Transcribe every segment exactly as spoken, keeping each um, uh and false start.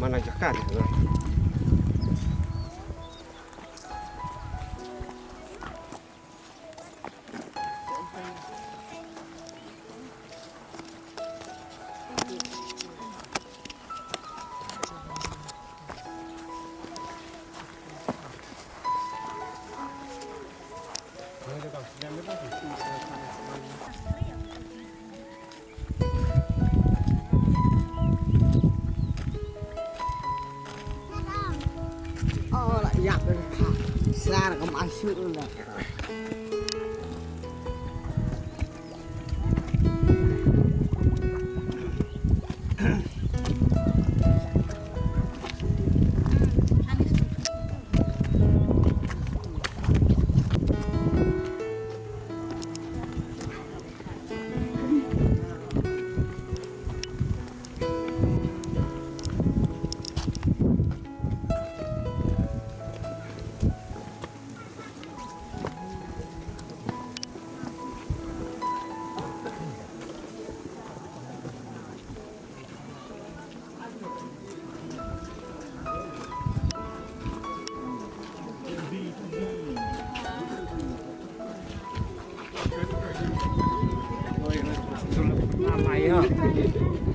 Mana jakan. Oh, la yak ka. Sar ka masuk la.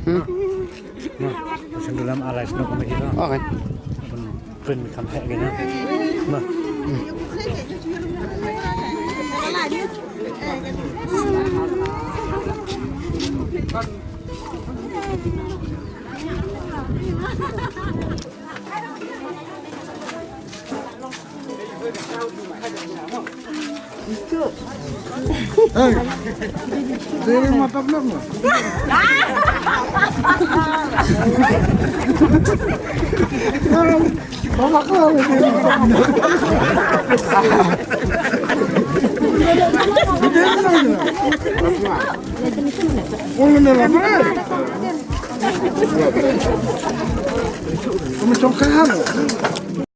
Hmm. Nah, pynshong dulam alai snoh kumne kita. Okay. Pyn, pyn kham heh kine. Nah. Hmm. Hey, dia yang mata belum? Mama kau ni. Oh, ni lah. Kamu congkak.